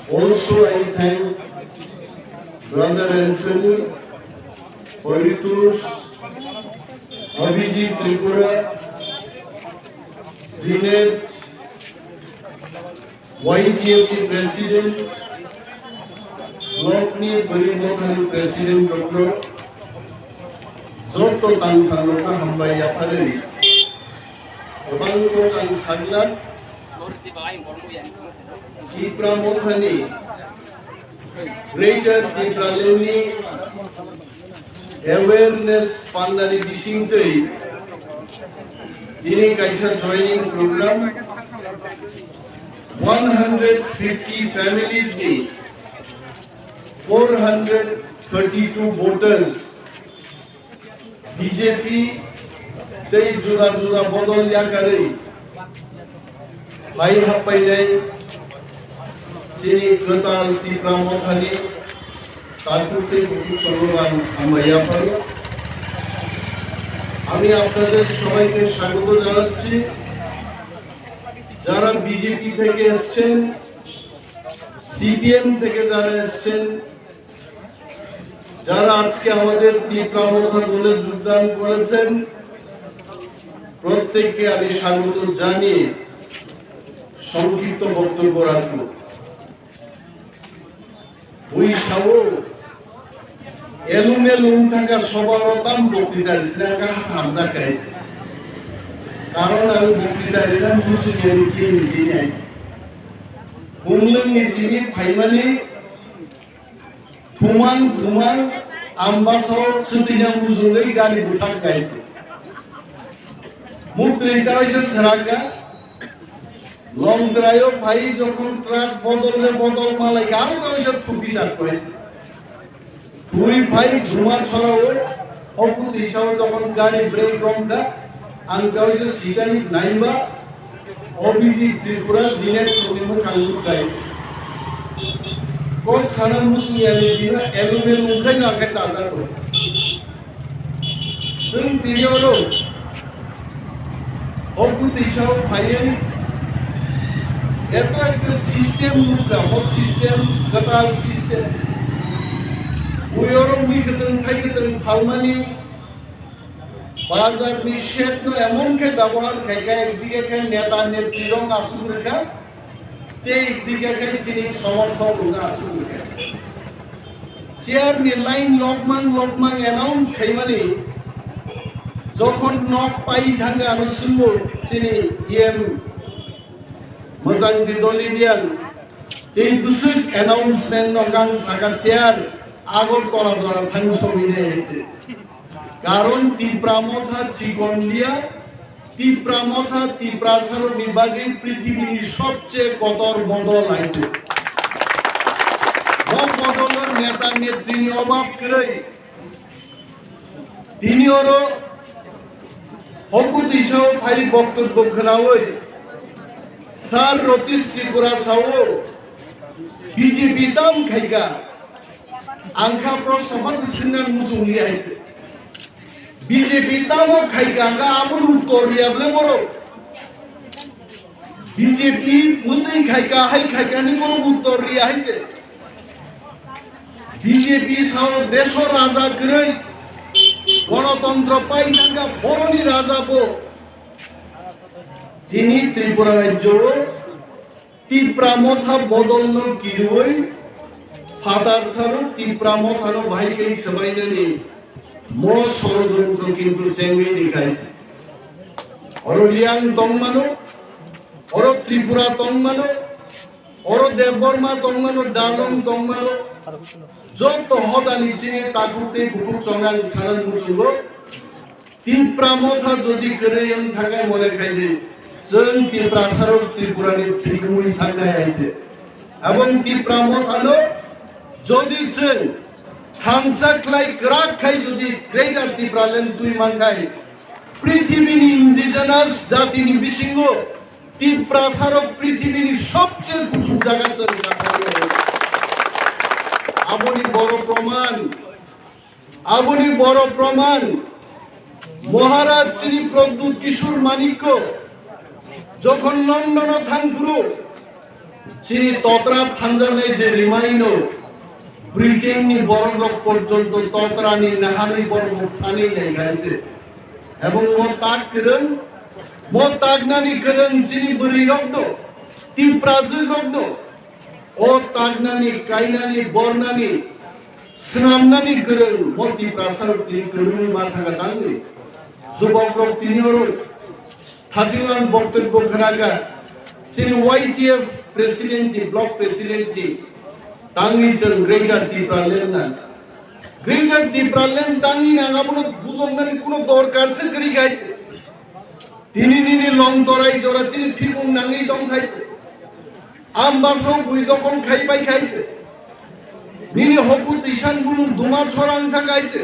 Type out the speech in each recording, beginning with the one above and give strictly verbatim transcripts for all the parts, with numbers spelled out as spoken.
Also, I thank Brother Anthony, Paritosh, Abhijit Tripura, Zinet, Y T F ni President, Lokni Bwrwi Mothani President Doctor, joto tang tangno kha hambai yapharwi. Kwbangno ang sakla, Tipra Mothani Greater Tipralandni awareness pandani bisingtwi tini kaisa joining program, one hundred fifty families ni four hundred thirty-two voters B J P tei juda juda bodol yakarwi phai happainai chini kwtal Tipra Mothani takhuk tei bukhuk chwngno ang hambai yapharo. আমি আপনাদের সবাইকে স্বাগত জানাচ্ছি। যারা বিজেপি থেকে এসছেন, সিপিএম থেকে যারা এসছেন, যারা আজকে আমাদের তিপ্রা মথা দলে যোগদান করেছেন, প্রত্যেককে আমি স্বাগত জানিয়ে সংক্ষিপ্ত বক্তব্য রাখব। Bui sao, elum elum thangkha soba oro tam bokti dari sina kha samjak kai. Karon ang bokti dari na musu ni ani kini kini ai. Bunglung ni sini phaimani thumang thumang ambasao swtwina mujungwi gari bwthak kai. Muktwi ta waisa sraka. Longtraio phai jokhon truck bodol le bodol malai kha, aro kaisa thupi sak phai. Thui phai juma chorao, oku tisao jokhon gari brake romkha, ang kaisa sisani naimba, O B G Tripura Zinet songni mwkhang nukhai. Kok sana muchung yani dino elumel wngkhaino angkhe chajak rw. Chwng tini oro o bwtwi sao phaiwi eto ekta system nukha, o system, kwtal system. Bui oro mui kwtwng khai kwtwng phalmani, bazarni shed no emon khe dabohar khaikha, ekdike khe neta netrirok achuk rwkha, tei ekdike khe chini somorthok rokno achuk rwkha. Chair ni line lokmang lokmang announce khaimani, jokhon nok pai thangkha ano swngbo chini E M Mwchang Didoli Reang, tei bwswk announcement no kang saka chair Agartala jora thang sogwi nai hai se. Karon Tipra Motha chikon liya, Tipra Motha Tiprasarokni bagwi prithibini sobche kotor bodol hai se. Bo bodolo neta netrini obab kwrwi. Tini oro o bwtwi sao phai boktobbo khwnawi Sir Ratish Tripura sao B J P tam khaikha. Ang kha proshno masa swngna muchung li hai se. B J P tamo khaikha, ang kha aboni uttor riya bole borok. B J P mwtwi khaikha, hai khaikha ni borok uttor riya hai se. B J P sao deso raja kwrwi, gonotontro pai thangkha boroni raja bo. Tini Tripura rajyo o Tipra Motha bodol no kirwi phatar saro Tipra Motha no bahai khe swbainani mo sorojontro kintu chengwi rikhai. Oro Reang tongmano, oro Tripura tongmano, oro Debbarma tongmano, Dalung tongmano, joto hodani chini takhuk tei bukhuk chongrang sanani muchungo. Tipra Motha jodi kwrwi wng thangkhe mone khaidi, chwng Tiprasarok Tripurani thwimwi thangnai hai se. Ebong Tipra Mothano jodi chwng thansa khlai kwrak khai jodi Greater Tipraland twi mankhai, prithibini indigenous jatini bisingo Tiprasarok prithibini sobche kuchuk jaga chwng kasari. Aboni boro proman, aboni boro proman, Maharaj Shri Pradyut Kishore Manikya jokhon London o thangphuru, Chini totra phanjaknai je rimaino Britain ni borok rok porjonto totra ni naharwi borok rok thani nai gaije. Ebong mo tak kwrwng, mo taknani kwrwng chini bwrwi rok no, Tiprajwk rok no, o taknani, kainani, bornani, swnamnani kwrwng mo Tiprasa rok tini kwrwngwi ma thangkha tangwi. Jubok rok tini oro thachinglang boktobbo khwnakha. Chini Y T F president ni, block president ni tangwi chwng Greater Tipraland nang. Greater Tipraland tangwi nang abono bujoknani kuno dorkar se kwrwi kha. Tini nini long torai jora chini phibung nangwi tong khai se. Ambasao bui dokon khai pai khai se. Nini hoku twisan bumung duma chorang tha khai se.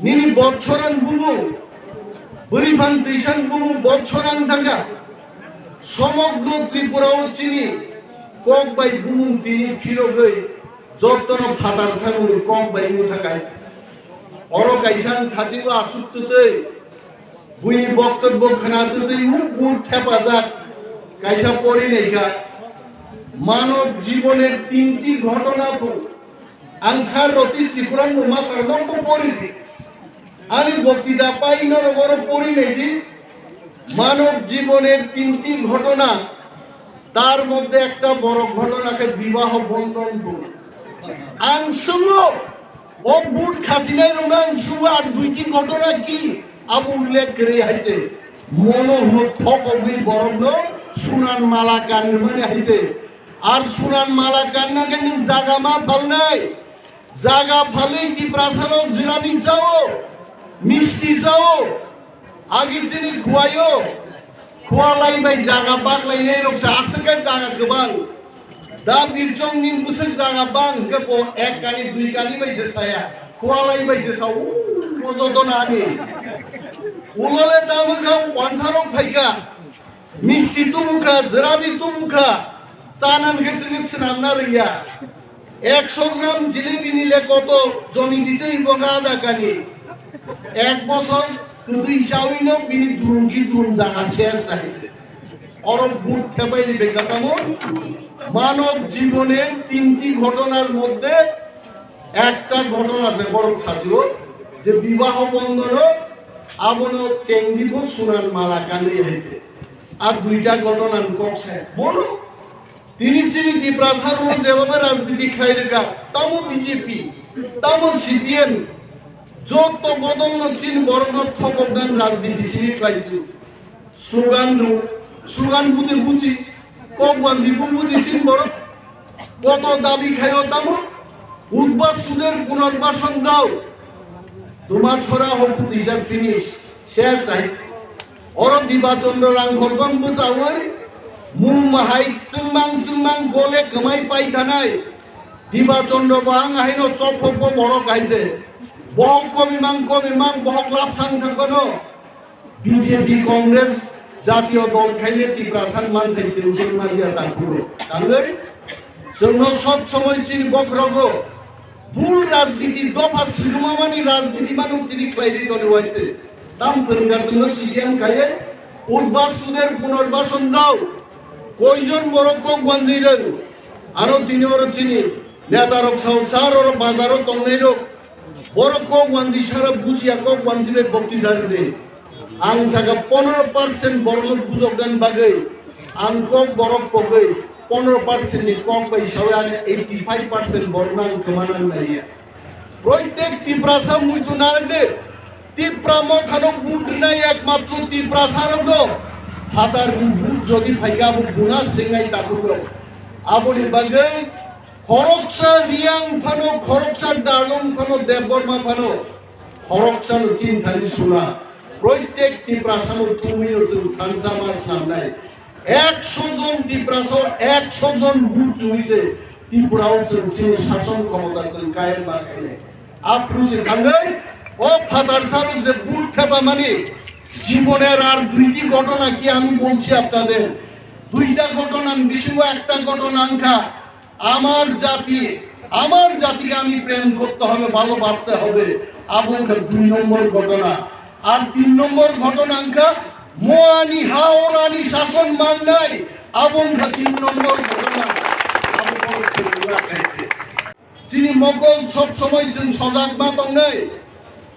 Nini bot chorang bumung, bwrwi phan twisan bumung bot chorang thangkha. Somogro Tripura o chini kok bai bumung tini phirogwi jottono phatar samung kok bai wngwi tha khai se. Oro kaisa ang thachingbo achuk twtwi Buini boktobbo khwna twtwi uk uk thepajak kaisa pori naikha. Manob jiboner tinti ghotona phu. Ang sar Roti Tripura no masa nokbo pori di. Ani boktita pai norok oro pori nai di. Manob jiboner tinti ghotona, tar moddhe ekta boro ghotona khe bibaho bondhon phu. Ang sungo, O vote khachinai rok ang suwa ar duiti ghotona ki abo ullekh kwrwi hai se. Mono hwno thok obwi borok no sunan mala kanmani hai se. Ar sunan mala kanna khe nwng jaga ma phalnai. Jaga phalwi Tiprasa rok jilani chao, misti chao. Agi chini khuaio, khua lai bai jaga bak lai nei rok se aswk khe jaga kwbang. Da birchong ni bwswk jaga bang hwnkhe bo ek kali dui kali bai se saya, khua lai bai se sa, o joto nani. Ulole tamo kha wansa rok phaikha, misti tubu kha, jerabi tubu kha, chanan khe chini swnamna rwngya. Ekso gram jilebi ni le koto joni dite ibo ga da kani. Ek bosor kwtwi chawi no bini durung ki durung jaga ses sai se. Oro but thebai ni bekatamo manob jiboner tinti ghotonar moddhe ekta ghotona se borok sajio je bibaho bondhono abono chengdibo sunan mala kanwi hai se. A duita ghotona ni kok se mono Tini chini Tiprasa rok jebaba rajniti khlai rwkha, tamo B J P, tamo C P M, joto bodol no chini borok no thokok dan rajniti chini khlai chu. Slogan rw, slogan bude buji, kok banji bu buji chini borok. Koto dabi khaio tamo, udbas tuder punarbasan dao. Duma chora ho putijak finish. Ses hai. Oro Diba Chandra Rangkhol bang bwchawi mung mahai chwngmang chwngmang gole kwmai pai thanai. Diba Chandra bo ang haino chopho bo borok hai je. Bohok komi mang komi mang bohok lapsang thang kono. B J P Congress jatiyo dol khaile Tiprasa manthai chwng khe manya tangkuro. Tangwi chwngno sob somoi chini bokhorogo Bul rajniti dopha swrwngmani rajniti mano tini khlai di toni waite. Tam phwrwngkha chwngno C P M kaiye. Udbas tuder punarbasan dao. Koijon borok kok banjwi rwng. Ano tini oro chini neta rok sao sar oro bazaro tongnai rok. Borok kok banjwi sara bujiya kok banjwi bai bokti dari de. Ang saka pondro percent borok bujok dan bagwi ang kok borok pogwi pondro percent ni kok bai sawi ang eighty five percent borok nang kwma nang naiya. Proitek Tiprasa muitu nang de Tipra mothano but rinai ekmatro Tiprasa rok no. Phatar ni but jodi phaika abo buna singai takhuk rok. Aboni bagwi Khoroksa Riyang phano, khoroksa Darlong phano, Debbarma phano, khoroksano chinthani suna. Proitek Tiprasano thumwino chwng thansa ma snamnai. Ekso jon Tiprasa, ekso jon vote twi se Tripura o chwng chini sason khomota chwng kayam ma khainai. Aphuru se thangwi o phatar salo je vote thepamani জীবনের আর দুইটি ঘটনা কি আমি বলছি আপনাদের। দুইটা ঘটনার বিসিংও একটা ঘটনা আনখা আমার জাতি, আমার জাতিকে আমি প্রেম করতে হবে, ভালোবাসতে হবে। Abo wngkha dui nombor ghotona. Ar tin nombor ghotona wngkha moani ha orani sason mangnai, Abo wngkha tin nombor ghotona, abo borok chwng wngna khaikhe. Chini mokol sob somoi chwng sojak ma tongnai.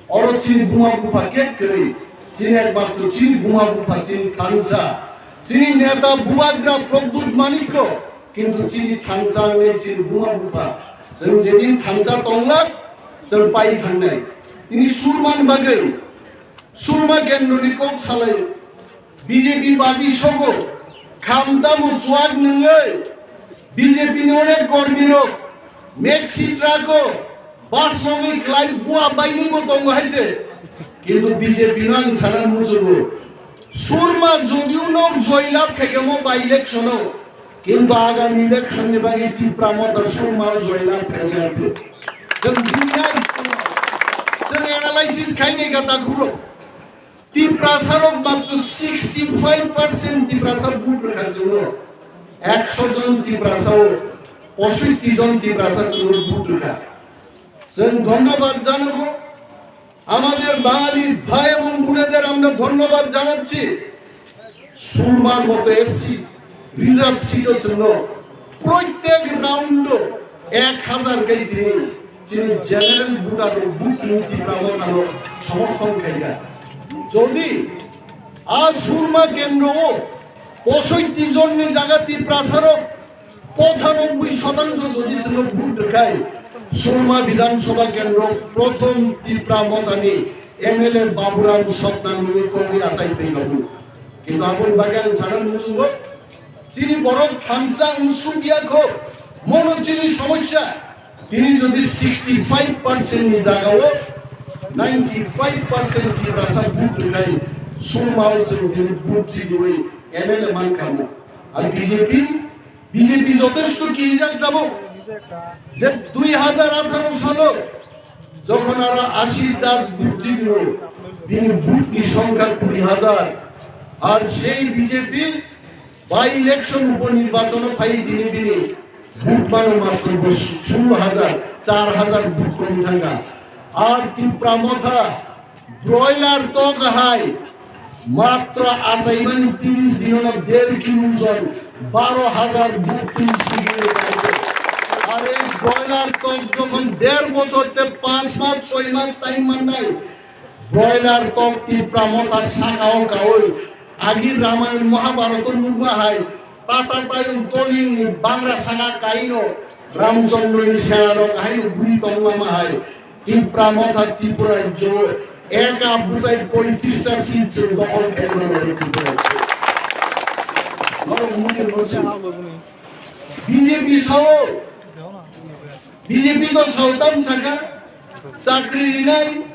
Oro chini buma bupha kek kwrwi. Chini ekmatro chini buma bupha chini thansa. Chini neta bubagra Pradyut Manikko. Kintu chini thansa wngwi chini buma bupha. Chwng jedin thansa tonglak, chwng pai thangnai. Tini surman bagwi, surma kendroni kok salai. B J P badi sogo, khamtamo chuak nungwi, B J P ni onek kormi rok, maxi truck o, bus logwi klai bua baini bo tongo hai je. Kintu B J P no ang sana muchugo. Surma jodiu no joylab khaikhe mo by election o, kintu agami election ni bagwi Tipra Motha surma o joylab khaikhe je. Chwng jini nai, chwng analysis khainai kha takhuk rok. Tiprasa rok matro sixty five percent Tiprasa vote rwkha chwngno. Ekso jon Tiprasa o posoitti jon Tiprasa chwngno vote rwkha. Chwng dhonnobad janago, amader Bangali bhai ebong bonader amra dhonnobad janacchi. Surmar moto S C reserve seat o chwngno proitek round o ek hazar kai tini chini general voter rok butni Tipra Motha no somorthon khaikha. Jodi a surma kendro o posoitti jonni jaga Tiprasa rok pochanoboi shotangsho jodi chwngno vote rwkhai, Surma Bidhan Sabha kendro prothom Tipra Mothani M L A Baburam Sotnamni kogwi achai thwi labu. Kintu aboni bagwi ang sana muchungo, chini borok thansa wngsukya kho, mono chini somosya. Tini jodi sixty five percent ni jagao ninety five percent Tiprasa vote rwkhai, Surma o chwng tini vote chiliwi M L A mankha mo. Ar B J P, B J P jotesto kirijak tabuk. Je dui hajar atharo salo jokhon aro Ashish Das vote chilio, bini vote ni songkha kuri hajar. Ar sei B J P by election uponirbachon o phai tini bini vote mano matro bo solo hajar, char hajar vote komi thangkha. Ar Tipra Motha broiler tok hai matro achaimani tris dinono der kilo ojon, baro hajar vote tini sigi. Ar ei broiler tok jokhon der bochor te panch mas, choi mas time mannai, broiler tok Tipra Motha sakao kaui agi Ramayon Mahabharat o nukma hai, Tata Tayung Toling ni bangra saka kaino Ramchandra ni sera rok haino guri tongma ma hai, Tipra Motha Tripura rajyo eka bwsai poitrista seat chwng dokhol khaima nai Tripura rajyo. Norok mungkin mungkin. B J P sao, B J P no sao tam saka, chakri rinai,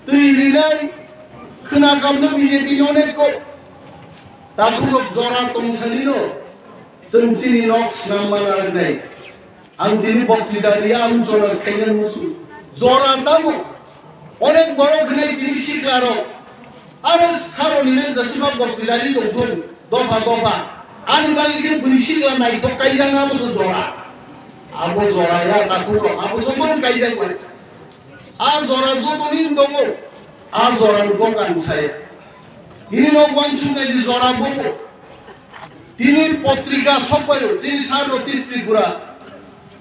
twi rinai, khwna kamno B J P ni onek kok. Takhuk rok jora tong sani no, chwng chini nok swnam mana rwnai. Ang tini boktwita ri ang jora skaina musu. Jora tamo. Onek borok hinai tini sikla rok. Aro saro nini jasiba boktwita ri tong thung. Dopa dopa. Ani bagwi khe bwrwi sikla naithok kaijak na musu jora. Abo jora ya takhuk rok. Abo jomon kaijak bai. A jora jotoni tongo. A jora ni kok ang saya. Tini no wansuk nai di jora bobo. Tini potrika sokbaio, tini Sir Roti Tripura.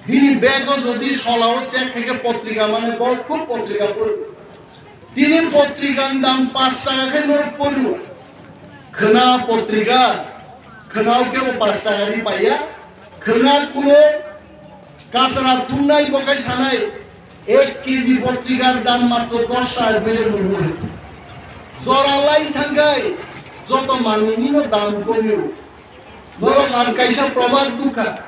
Bini bego jodi solao check khaikhe potrika mane bo khub potrika pori. Tini potrika ni dam panch taka khe norok pori. Khwna potrika, khwnao khe bo panch taka ri paiya. Khwna kulo kasra thumnai bo khai sanai. Ek K G potrikar dam matro dos taka bile mungwi. Jora lai thangkai, joto manwini no dam komio. Norok ang kaisa probad nukha.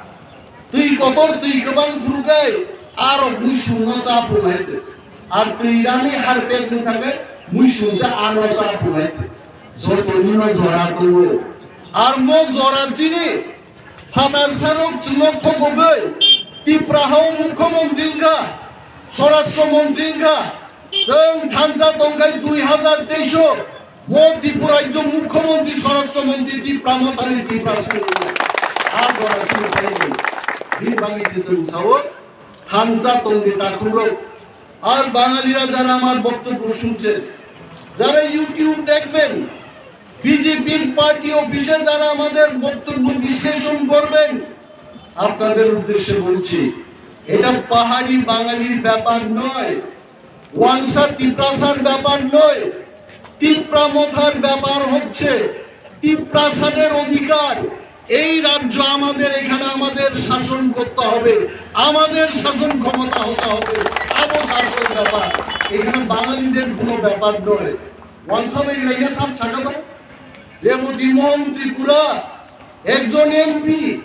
Twi kotor twi kwbang phuru kai, arok muisung no cha phung hai se. Ar twi rani harpek nung thangkai, muisung se ano cha phung hai se. Joto ni no jora tongo. Ar mo jora chini, Phatar sarok chwngno thokogwi Tipra hao mukhyamantri wngkha, swarashtra mantri wngkha, chwng thansa tongkhai dui hazar teis o, bo Tripura rajyo mukhyamantri, swarashtra mantri Tipra Mothani Tipra simi. A jora chini phaidi. Bini bagwi se chwng sao, thansa tongdi takhukrok. আর বাঙালিরা যারা আমার বক্তব্য শুনছেন, যারা YouTube দেখবেন, বিজেপির পার্টি অফিসে যারা আমাদের বক্তব্য বিশ্লেষণ করবেন, আপনাদের উদ্দেশ্যে বলছি, এটা পাহাড়ি বাঙালির ব্যাপার নয়, ওয়ানসা তিপ্রাসার ব্যাপার নয়। তিপ্রা মথার ব্যাপার হচ্ছে তিপ্রাসাদের অধিকার। এই রাজ্য আমাদের, এখানে আমাদের শাসন করতে হবে, আমাদের শাসন ক্ষমতা হতে হবে। আবো শাসন ব্যাপার, এখানে বাঙালিদের কোনো ব্যাপার নয়। ওয়ানসা ভাই, এখানে সব সাকাবা, রেবতী মোহন ত্রিপুরা, একজন এমপি,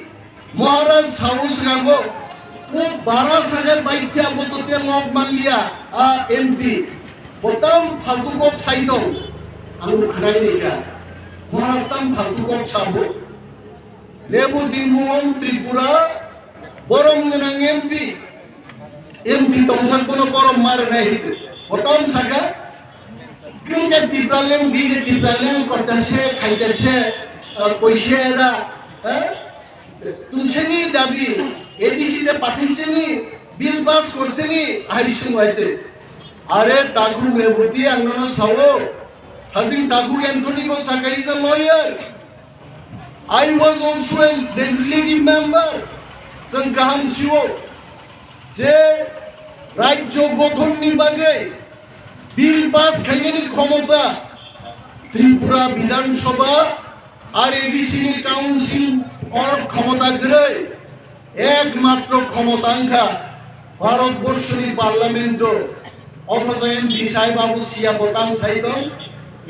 মহারাজ সাহস রাখো, ও বারা সাগর বাইক কে আপাতত লক মান লিয়া, আ, MP. Botam faltu kok saidong, ang khwnai ni kha, Maharaj tam faltu kok sabo, Reboti Mohan Tripura, borom gwnang M P, M P tongsak bono borom ma rwnai hinwi. Botom saka, "Kring khe Tipraland, kring khe Tipraland, korta se, khaita se, ah, koise da, eh? Tumseni dabi, A D C de pathincheni, bill pass korseni," hai swngwaite. Are Takhuk Reboti ang nono sao, Hajing Takhuk Anthony bo saka is a lawyer. I was also a legislative member. Chwng kaham sio je rajyo gothonni bagwi bill pass khainani khomota Tripura Bidhan Sabha ar A D C ni council or khomota kwrwi. Ekmatro khomota wngkha Bharatborshoni Parlamento, othocho M P sahib abo siya, bo tang sai tong.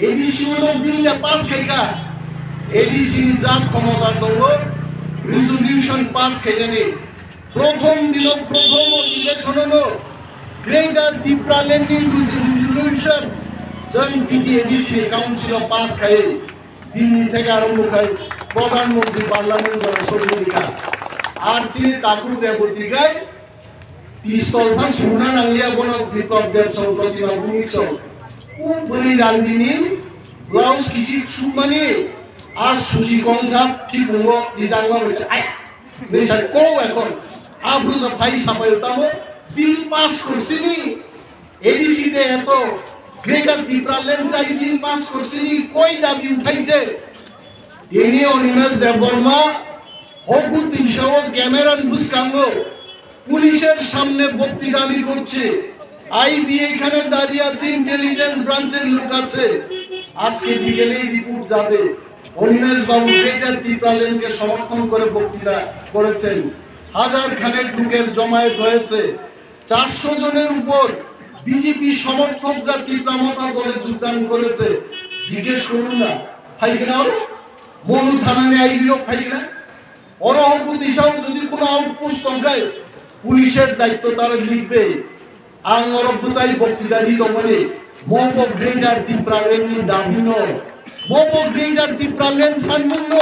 A D C uno bill ya pass khaikha. A D C ni ja khomota tongo, resolution pass khainani. Prothom dino, prothom election ono Greater Tipraland ni resolution chwng T T A D C council o pass khai. Dini theke arombo khai Pradhan Mantri Parliament jora sori rikha. Ar chini Takhuk Reboti khai pistol pha suna nangliya bono Biplab Deb song, Protima Bhumik song. U bwrwi randini blouse kichik sukmani a suji kongsa phipungo rijangma bai ai. Nisa ko ekhon a bwrwsa phai sapai tamo bill pass korsini. A D C de eto Greater Tipraland chai bill pass korsini koi dabi uthaiche? Tini Animesh Debbarma hoku tisao camera ni bwskango police er samne bokti dabi korche, I B এখানে দাঁড়িয়ে আছে, intelligence branch এর লোক আছে, আজকে বিকেলেই report যাবে। অনিমেষ বাবু Greater Tipraland কে সমর্থন করে বক্তৃতা করেছেন, হাজার খানেক লোকের জমায়েত হয়েছে। চারশো জনের উপর বিজেপি সমর্থকরা তীব্রামতা দলে যোগদান করেছে। জিজ্ঞেস করুন না, ফাইকেনাও মনু থানানি আইবিরক ফাইকেনা। ওরা হয়তো দিশাও যদি কোনো আউটপোস্ট সংখ্যায় পুলিশের দায়িত্ব তারা লিখবে। আং ওরা বুঝাই বক্তৃতা দিত মানে মব গ্রেটার ত্রিপুরা রেলনি দাবি নয়। মব গ্রেটার ত্রিপুরা লেন সানমুল্য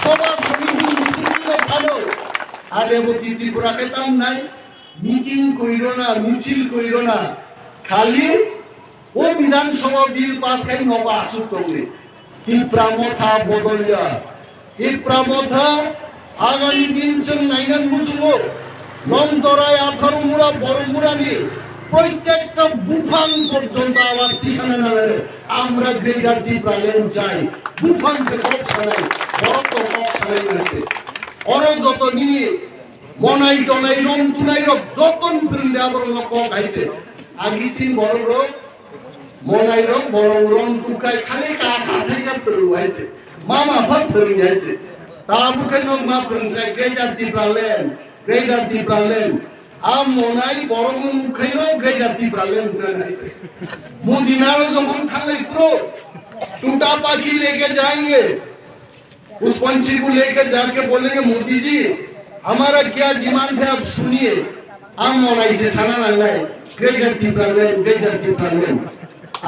সভা সমিতি মিছিল সানো। আর রেবতী ত্রিপুরা খেতাম নাই। Meeting koiro na, michil koiro na, khali o Bidhan Sabha bill pass khai nogo asuk tongwi. Tipra Motha bodolya. Tipra Motha agami din chwng naina muchungo. Longtorai, Atharumura, Boromurani proitekta buphang porjonto abar tisana nalare. Amra Greater Tipraland chai. Buphang se kok sanai, borok to kok sanai nai. Oro jotoni Monai tonai rom tunai rok joton phwrwng de aborok no kok hai se. Agi chin borok rok monai rok borok rom tukai khali ka ka thai ka phwrwng hai se. Mama pha phwrwng hai se. Ta bukhe no ma phwrwng khai Greater Tipraland, Greater Tipraland. A monai borok no nukhai no Greater Tipraland hai se. Modi naro jokhon thanglai pro, tuta pakhi leke jayenge. उस पंछी को लेकर जाके बोलेंगे, "मोदी जी, हमारा क्या डिमांड है, आप सुनिए।" Ang monai se sana nangnai, Greater Tipraland, Greater Tipraland.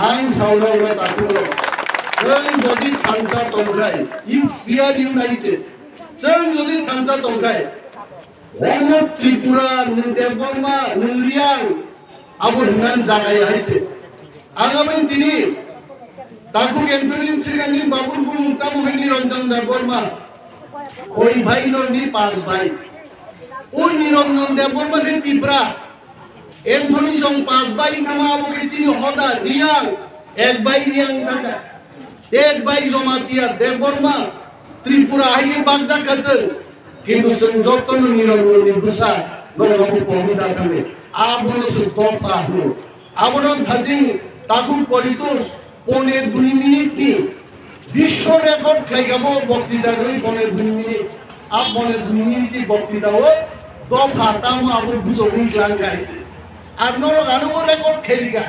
Ang sauna ura takuro. Chwng jodi thansa tongkhai, if we are united, chwng jodi thansa tongkhai, Ono Tripura, nung Debbarma, nung Riang, abo hwngan jagai hai se. Ang abo tini Takhuk Anthony Srikandi Babun Bumung tamo hai Niranjan Debbarma. Khoi bhai no ni panch bhai. O Niranjan Debbarma khe Tipra. Anthony jong panch bhai tamo abo khe chini hoda Riang. Ek bhai Riang thangkha. Tek bai Jamatia, Debbarma, Tripura hai khe bakjak kha chwng. Kintu chwng jotono Niranjani bwsa norok bo pohor da thangwi. Abono chwng dopha hwno. Abono thajing takhuk Poritos pone dui minute ni biswo record khlaikha bo boktita rwi pone dui minute. A pone dui minute ni boktita o dopha tamo abo bujogwi klang kha hai se. Ar norok ano bo record khairikha.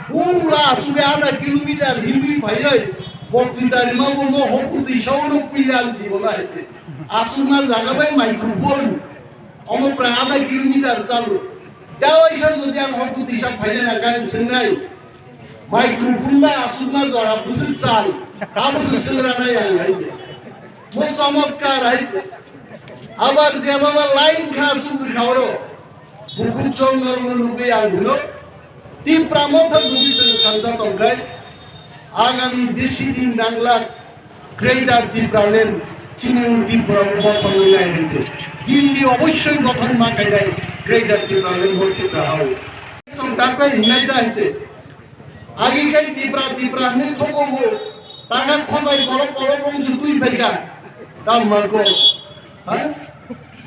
Pura aswk adha kilometer himwi phaiwi, boktita rima bo mo hokutwi saono puila ang thibona hai se. Aswkna jaga bai microphone. Omo prai adha kilometer chalu. Tei waisa jodi ang hokutwi sa phaina na kani swngnai. Microphone bai aswkna jora bwswk chal. Tamo se swngra nai ang hai se. Mo chamatkar hai se. Abar je baba line kha aswk bwkha oro. Bukhuk chwng norokno nugwi ang hino, Tipra Motha jodi chwng thansa tongkhe, agami bisi din nanglak Greater Tipraland chini Tripura o bothorwi nai hinse. Delhi obossoi gothon ma khainai Greater Tipraland bo Tripura hao. Chwng takrai hinai da hinse. Agi kai Tipra, Tipra hinwi thogo bo. Taka khojai borok borok wngsu twi phaikha. Tam mako. Ha?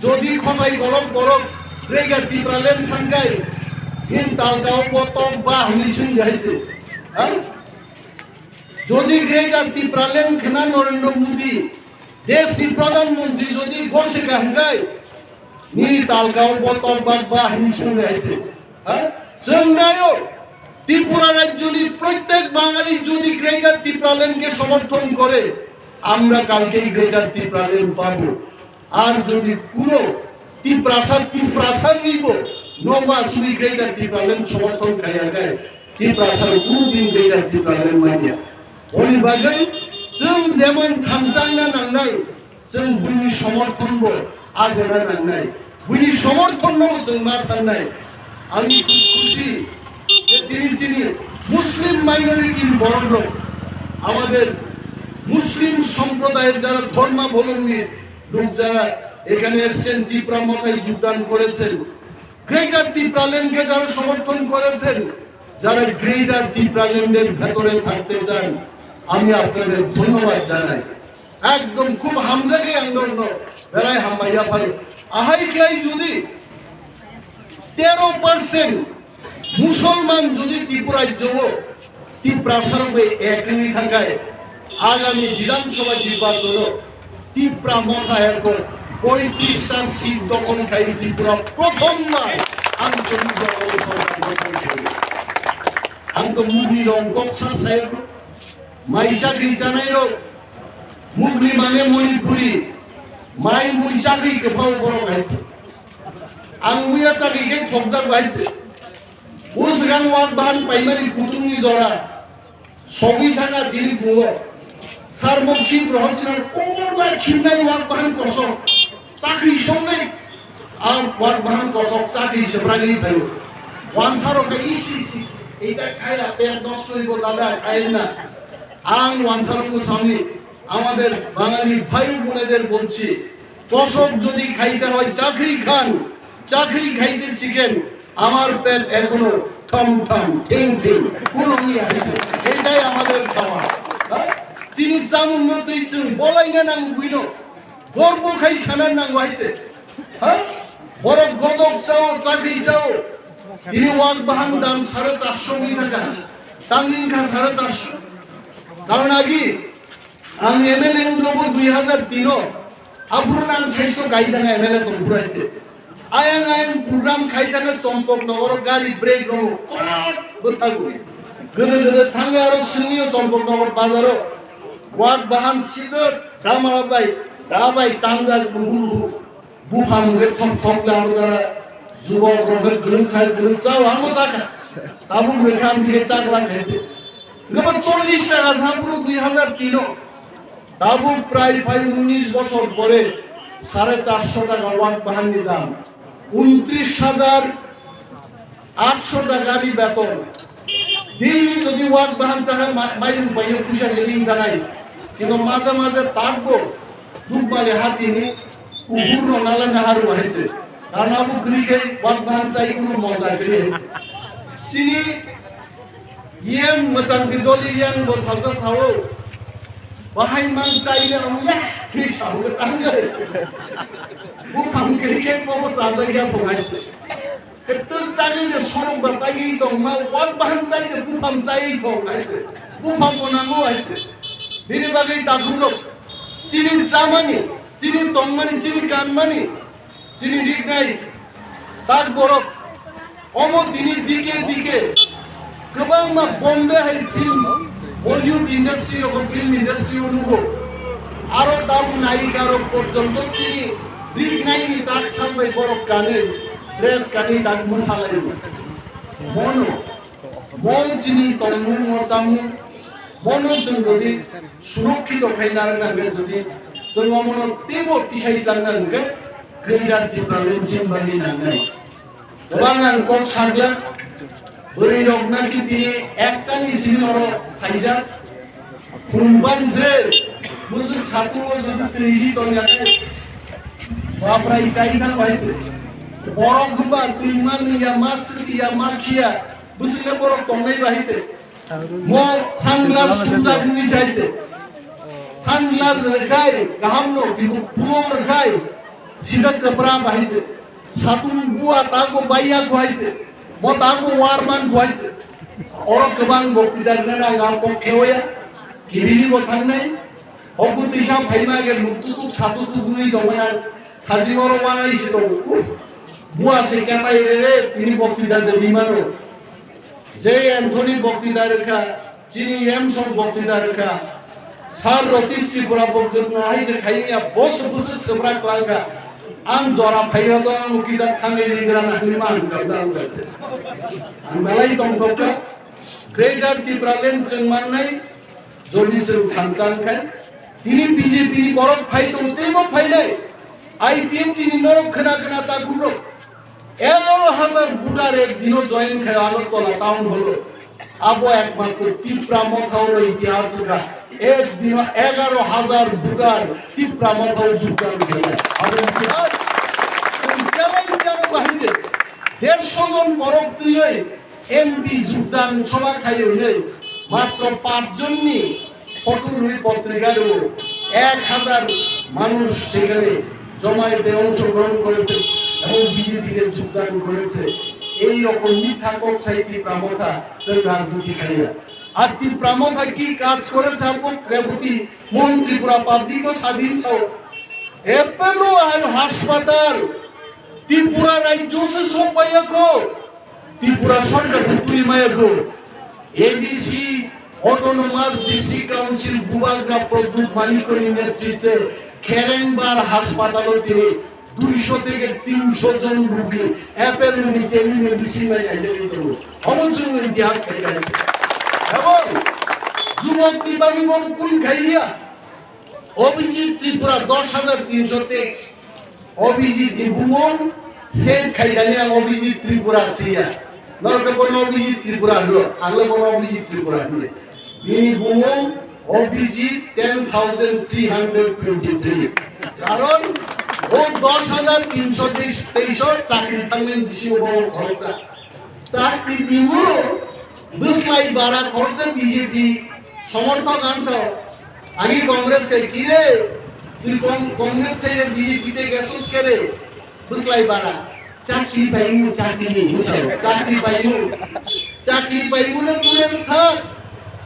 Jodi khojai borok borok Greater Tipraland sankai, hin talkao bo tok ba hinwi swngwi hai se. Ha? Jodi Greater Tipraland khna Narendra Modi, desh ni Pradhan Mantri jodi goseka hinkai, nini talkao bo tok ba ba hinwi swngwi hai se. Ha? Chwng naio, Tripura rajyoni prottek Bangali jodi Greater Tipraland ke somorthon kore, amra kalkei Greater Tipraland pabo. Ar jodi kuno Tiprasa, Tiprasa nibo nogo asugwi Greater Tipraland somorthon khaiya khe, Tiprasa kuno din Greater Tipraland manya. Oni bagwi chwng jemon thansa wngna nangnai, chwng buini somorthon bo ajana nangnai. Buini somorthon no chwng ma sannai. Ani খুব খুশি যে তিনি চিনি মুসলিম মাইনরিটির বড় লোক, আমাদের মুসলিম সম্প্রদায়ের যারা ধর্মাবলম্বী লোক যারা এখানে এসছেন, টিপ্রা মথায় যোগদান করেছেন, গ্রেটার টিপ্রাল্যান্ডকে যারা সমর্থন করেছেন, যারা গ্রেটার টিপ্রাল্যান্ডের ভেতরে থাকতে চান, আমি আপনাদের ধন্যবাদ জানাই। একদম খুব হামজাকে আন্দোলন বেলায় হামাইয়া পারে। আহাই খাই যদি তেরো পার্সেন্ট মুসলমান যদি ত্রিপুরায় যাবো, ত্রিপুরা সর্বে এক হয়ে থাকায় আগামী বিধানসভা নির্বাচনে ত্রিপুরা মথা এখন পঁয়ত্রিশটা সিট দখল খাই ত্রিপুরা প্রথমবার আঞ্চলিক দল সরকার গঠন করবে। Ang to mugni rong kok sa sayang, mai chakri chanai rok, mugni mane Manipuri, mai mui chakri kepao borok hai. Ang muya chakri ke thokjak bai. Usgang wak bahan paimani kutung ni jora, sobi thanga diri bungo. Sarmok ki prohosina kobor bai khimnai wak bahan kosok, chakri songnai. Ang wak bahan kosok chakri sebrani phaio. Wansaro khe isi isi, isi, eta khaila pek nosto ibo dada khaina. Ang wansaro musami, amader Bangali bhai bonader bolchi, kosok jodi khaite hoy chakri khan, chakri khaite sikhen, amar pet ekhono tham tham, thing thing, kuno iya. Etai amader khawa. Ha? Chini chamung no twi chwng bolaina nang buino. Gorbo khai sana nang waite. Ha? Borok godok chao, chakri chao. Ini wak bahan dam sare charsho wi thaka. Tangin kha sare charsho. Karon agi, ang M L A wngkha bo dui hazar tin o. Aphuru nang saisto kai thanga M L A tong phuru aite. Ayang ayang program khai thanga Chompok Nogoro gari brake rono. Kot bwthago. Gede gede thanga aro swnio Chompok Nogor bazaro. Wak bahan sidor, dama bai, da bai tangjak buhu buhu. Buphang hwnkhe thok thok le abo jara jubok rok hwnkhe gwrwng sai gwrwng chao amo chakha. Tabuk hwnkhe ang bini chakla khaite. Hwnkhe bo chollish taka sa phuru dui hazar tin o. Tabuk prai phai unnish bochor pore sare charsho taka wak bahan ni dam. Untrish hajar Atsho taka ni beton. Daily jodi wak bahan chakha ma-, mairum paino puisa gini tanai. Kintu maje maje takbo dukmani hatini kuhurno nala naharu hai se. Karna bo kwrwi khai wak bahan chai kuno moja kwrwi hai. Chini yang mwchang bidoli yang bo salsa sao. Bahai man chaina wngya, khe sabu tangwi. Buphang khe khe bobo chajak ya phungai se. Twk tangwi de sorok ba taiwi tongma, wak baham chai de buphang chaiwi thong hai se. Buphang bo nango hai se. Bini bagwi dakhungrok chini chamani, chini tongmani, chini kanmani, chini riknai tak borok. Omo tini dike dike kwbangma Bombay hai film, Bollywood industry rok, film industry o nugo. Aro tabuk nayika rok porjonto tini riknaini tak salbai borok kanwi, dress kanwi tak mwsalaio. Mono, mo chini tongmung mo chamung, mono chwng jodi surokkito khai narwkna hwnkhe, jodi chwng omono teibo tisai tlangna hwnkhe, Greater Tipraland chini bagwi nangnai. Kwbang ang kok sagla, bwrwi rok naki tini ektani simi oro phaijak. Phunban je, bwswk satungo jodi twi ri tongya khe, baprai chai thang bai twi. Borok hwnba twi manliya, ma swkliya, ma khiya, bwswkle borok tongnai bai twi. Mo sunglass tumjak wngwi chai twi. Sunglass rwkhai, kaham no, bibo phulo rwkhai, sida kwpra bai twi. Satung bua tango baiya guaise, mo tango warman guaise. Oro kwbang bokti darina nang ang kok kheoya, kibili bo thangnai. Oku tisa phaima ge luktutuk satutuk guni tongmana, khaji oro wanai si tongo. Bua se katai rere, tini bokti dar de bimano. Jay Anthony bokti dar kha, Chini M song bokti da rwkha, Sir Ratish Tripura bo kwrwngno hai se khaimya, boso bwswk swbrak klang kha. Ang jora phairok ang ukijak thangwi rigra na hinwi ma ang kha, ang kha. Ang belai tongthok kha. Greater Tipraland chwng mannai, jodi chwng thansa wngkha. Tini B J P ni borok phai tongo, teibo phainai. I P F T ni norok khna khna ta gumrok. Egaroh hajar voter ek dino join khai Agartala town hall o. Abo ekmatro Tipra Motha o itihas wngkha. Ek dino egaroh hajar voter Tipra Motha o jogdan khai. Abo itihas. Chwng challenge jano bahai je. Dersho jon borok twiwi M P jogdan sabha khai hwnwi matro panch jonni photo rwi potrika rwo, ek hajar manush sekhane jomaete ongshogrohon koreche ebong B J P te jogdan koreche. Ei rokom mitha kok sai Tipra Motha chwng rajniti khaiya. Ar Tipra Motha ki kaj koreche abo Reboti Mohan Tripura public o sadin sao. Apollo hai hospital Tripura rajyo se sopaiya kho. Tripura sorkar se twi maya kho. A D C, Autonomous District Council, Bubagra Pradyut Manikko ni netritwe Kherengbar hospital o tini duisho theke tinsho jon rugi Apollo ni telemedicine bai khaijagwi tongo. Omo chwngno itihas khaijak. Ebong jubok ni bagwi bo kunu khailiya. Abhijit Tripura dos hajar tinsho teis. Abhijit ni bumung save khaijani ang Abhijit Tripura siya. Norok bono Abhijit Tripura hino, ang le bono Abhijit Tripura hino. Bini bumung Abhijit ten thousand three hundred twenty three. Karon o dos hajar tinsho teis o chakri tangmani bisingo bono khoroksa. Chakri dimu bwslai bara khoroksa B J P somorthok ansa. Ani Congress kai kire, twi Con-, Congress chai B J P te gasus kere, bwslai bara. Chakri paimu, chakri, chakri paimu. Chakri paimu na dure thak.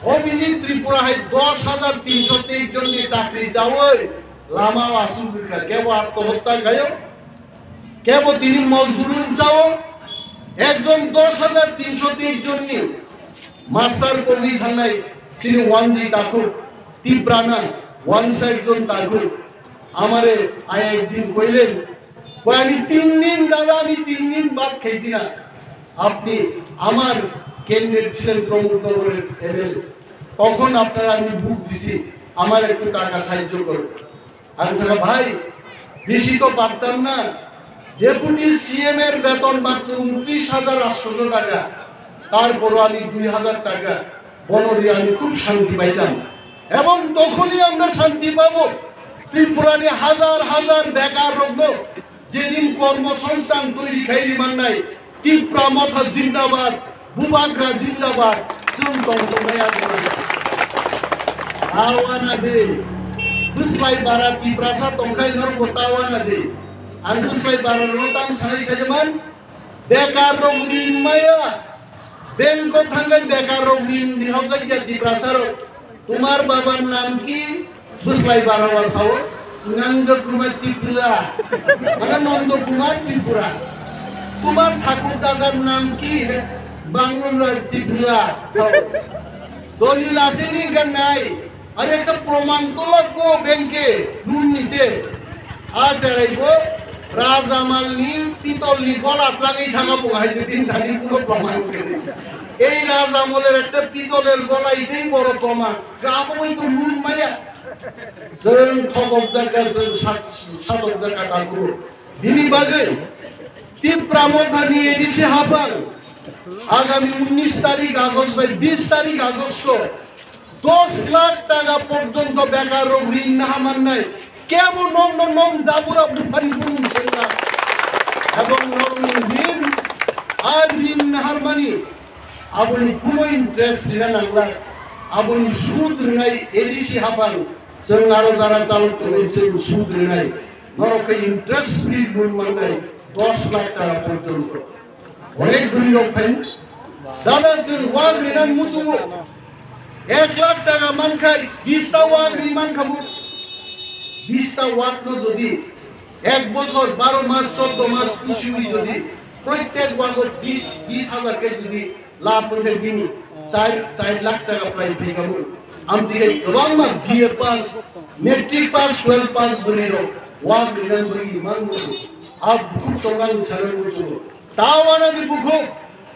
Abhijit Tripura hai dos hajar tinsho teis jon ni chakri chawi lama o asuk kha, kebo atmohotta khayo. Kebo tini mozduri wngchao, ekjon dos hajar tinsho teis jonni master kogwi thangnai chini wanjwi takhuk, Tiprana wansa ekjon takhuk. Amare aya ekdin koilen, koi, "Ami tin din, dada, ami tin din bad khaisi na. Apni amar candidate ছিলেন প্রমোদ নগরের M L A, তখন আপনারা আমি ভোট দিছি, আমার একটু টাকা সাহায্য করুন।" আমি বললাম, "ভাই, বেশি তো পারতাম না, ডেপুটি সিএম এর বেতন মাত্র ঊনত্রিশ হাজার আটশোশো টাকা, তারপরও আমি দুই হাজার টাকা বনরি আমি খুব শান্তি পাইতাম, এবং তখনই আমরা শান্তি পাবো। ত্রিপুরার এই হাজার হাজার বেকার রোগ, যেদিন কর্মসংস্থান তৈরি খাইনি Mannai, Tipra Motha zindabad, Bubagra zindabad, chwng tong tongnai abo. Tawana de. Bwslai bara Tiprasa tongkhai norok bo tawana de. Ang bwslai bara no tang sanai sajaman. Bekar rok rin maya. Bank o thangai bekar rok rin rihok jak ya Tiprasa rok. Tumar babar nam ki? Bwslai bara wa sao. Ngang do kumar Tripura. Mana Nondo Kumar Tripura. Tumar thakur dadar nam ki? Bangla Tripura. Sao. Dolil asini ganai. Are ekta proman tola ko bank e loan nite. A cherai bo Rajamal ni pitol ni gola tlangwi thanga bo hai din thani kuno proman kwrwi. Ei Rajamal er ekta pitol er gola itei boro proman. Gabo bai to loan maya. Jeng thokok jaga jeng sat, satok jaga takuro. Bini bagwi Tipra Motha ni A D C hapang agami unnish tarik August bai bish tarik August o dos lakh taka porjonto bekar rok rin naha mannai. Kebo nong no nong dabura buphani bumung sengla. Ebong nong ni rin ar rin naharmani aboni kuno interest rina nangla. Aboni sud rinai A D C hapang chwng aro dara chalok tongwi chwng sud rinai. Norok khe interest free loan mannai dos lakh taka porjonto. Onek dhuri rok phai. Dada chwng wak rina muchungo. Ek lakh taka mankhai bista wak ri mankhamu. Bista wak no jodi ek bochor baro mas, chordo mas kusi ui jodi proitek wago bis, bis hajar khe jodi lab wngkhe bini char, char lakh taka prai phaikhamu. Amtwi kwbangma B A pass, matric pass, twelve pass bwrwi rok wak rina bwrwi mang muchungo. A bukhuk chongang sana muchungo. Tawana ni bukhuk,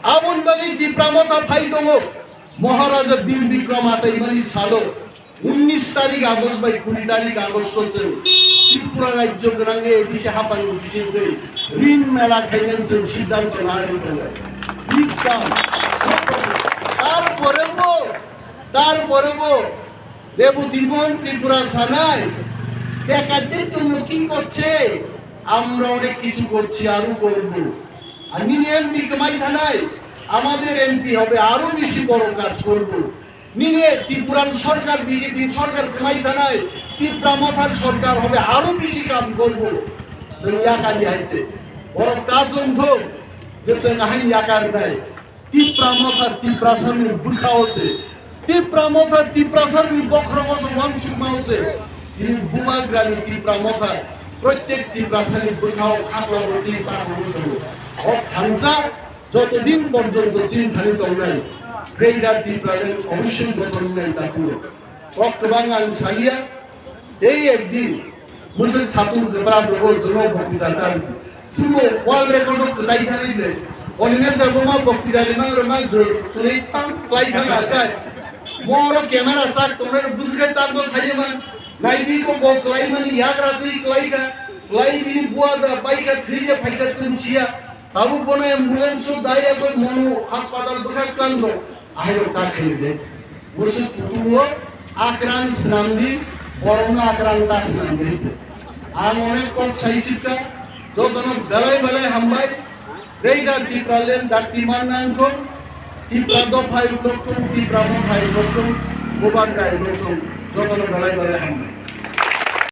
aboni bagwi Tipra Motha phai tongo. Maharaja Bir Bikram achaimani salo, unnish tarik August bai kuri tarik August o chwng Tripura rajyo gwnangwi A D C hapang bisingtwi rin mela khainani chwng siddhanto lagwi tongo. Bikram, tarpore bo, tarpore bo, Rebu Dimon Tripura sanai, বেকারদের জন্য কি করছে? আমরা অনেক কিছু করছি, আরো করব। আর nini M P kwmai thanai, আমাদের M P হবে, আরো বেশি বড় কাজ করব। Nini Tripura ni সরকার, B J P ni সরকার kwmai thanai, Tipra Mothar সরকার হবে, আরো বেশি কাম করব। Chwng yakar yaite. Borok ta chwng thung, je chwng ahai yakar nai. Tipra Motha Tiprasani bwkhao se, Tipra Motha Tiprasani bokhrogo se, wansukmao se, tini bubagrani Tipra Motha protek Tiprasani bwkhao khaklabo tei bakrogo tongo. O thansa joto din porjonto chini thani tongnai, Greater Tipraland oboisoi joto wngnai dakhuyo. Kok kwbang ang salia, tei ekdin bwswk satung kwbra rwgo chwngno boktita dan. Chwngno world record o kwchai thangwi ble. Onina dabo ma boktita rimang rwmang dwr twnwi tang klai thang akai. Mo oro camera chak tongnai rok bwswk khe chakno saimang. Naidi ko bo klai mani yagra twi klai kha. Klai bini bua da bai kha thwi ya phai kha chwng sia. Tabuk bono ambulance o dai ya ko mono hospital bwkha klang do. Ahai rok ta khe de. Bwswk kutung o akrang swnam di, borokno akrang ta swnam di. Ang onek kok sai sikha, jotono belai belai hambai. Greater Tipraland dakti man nang thung, Tipra dopha uklok thung, Tipra motha uklok thung, Bubagra uklok thung, jotono belai belai hambai.